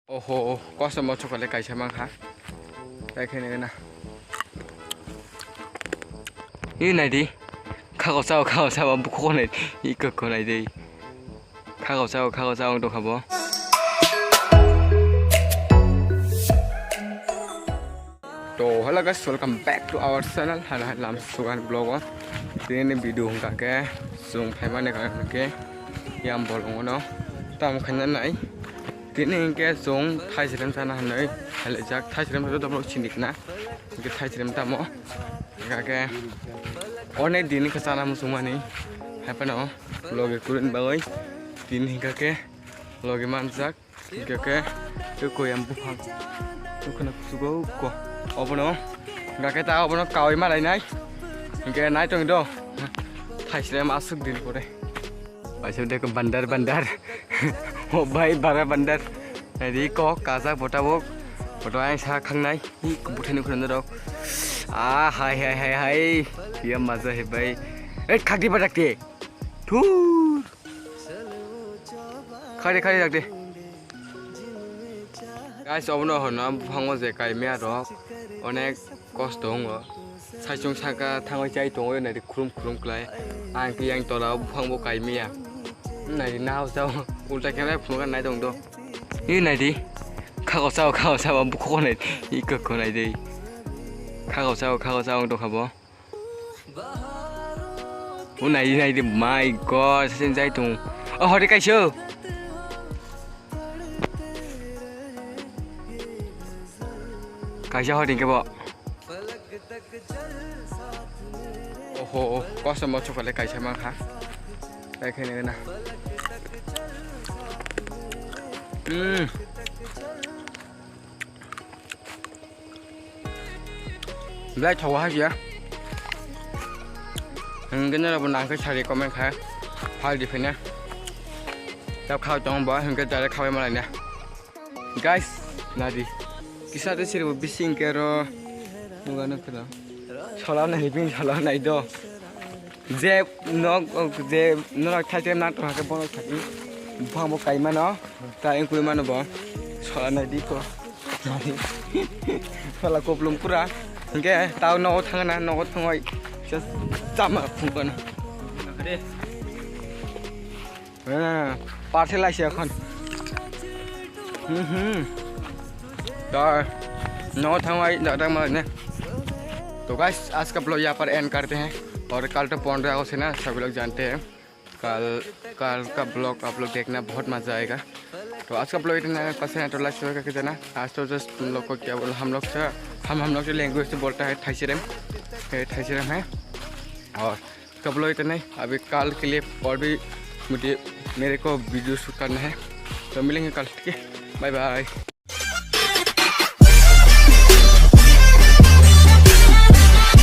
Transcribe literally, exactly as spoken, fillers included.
Oho, kosom o chokole kaisa mankha. Tei khe nini na. I nai di. Khago sao, khago sao, bukhuk nai. I koko nai di. Khago sao, khago sao wng tongkha bo. To, hello guys, welcome back to our channel. Hana lam sugan vlog o. Tini video hwnkha khe, chwng phaimani kha hwnkhe, yang bolong no. Tam khaina nai. Tini hwnkhe chwng thaisrem chana hinwi halaijak. Thaisrem to dophano sinikna. Hwnkhe thaisrem tamo. Hwnkha khe onek din khe chana muchungmani. Haiphano logi kurin bagwi. Tini hwnkha khe logi manjak. Hwnkha khe tei koyam buphang. Nukhwna kuchugo ko. Obono. Hwnkha khe ta obono kawi malainai. Hwnkhe nai tongdo. Thaisrem aswk din pore. Paisa dekho bandar, bandar. O bhai, bara bandar. Nai di ko, kajak bo tabuk. Bo to ayang sa khangnai. Hi, buthai ni khurang rok. Ah, hai, hai, hai, hai. Iya maza hai, bhai. Eh, khakdi bajakte. Thur. Khakdi, khakdi jakte. Guys, obono hono buphango je kaimia rok. Onek kosto wngo. Saichung saka thangwi chai tongo, naidi khulum khulum klai. Ang khe yang tola o buphang bo kaimia. Naidi nahao sao ulta khe nai phunukha nai tong do. I naidi. Khago sao, khago sao, bukhuk nai. I koko nai dei. Khago sao, khago sao wng tongkha bo. O naidi, naidi, my God, saichung chai tong. O hori kaisa. Kaisa hori khe bo. Oho, kosom o chokole kaisa mankha. Tei khe nini na. Hmm. Belai thogo hai ya. Hwnkhe norokbo nangkhe sari comment khai. Phal di phina. Tab khao tongo bo, hwnkhe direct khabai malai na. Guys, nadi. Kisa de siribo bising kero. Nuga nukro. Sola nai bini sola nai do. Je nok, je norok thaite na to hake bono thaki. Bang bo kai mano. Ta engkui mano bo. Sola nai di ko. Sola koplum pura. Hingke tao nogo thangna, nogo thangoi. Just chama phungkana. हाँ, पार्सल आइसे এখন। हम्म, हम्म। तो नौ थांबाय दादा माने। तो गाइस, आज का ब्लॉग यहाँ पर एंड करते हैं और कल तो पंद्रह अगस्त है ना, सभी लोग जानते हैं। कल, कल का ब्लॉग आप लोग देखना, बहुत मज़ा आएगा। तो आज का ब्लॉग इतना है, पसंद है तो लाइक शेयर करके जाना। आज तो जस्ट तुम लोग को क्या बोला, हम लोग से, हम, हम लोग की लैंग्वेज से बोलता है थाईसेरेम, ये थाईसेरेम है। और कपड़ों इतने, अभी कल के लिए और भी मुझे, मेरे को वीडियो शूट करना है। तो मिलेंगे कल, ठीक है, बाय बाय।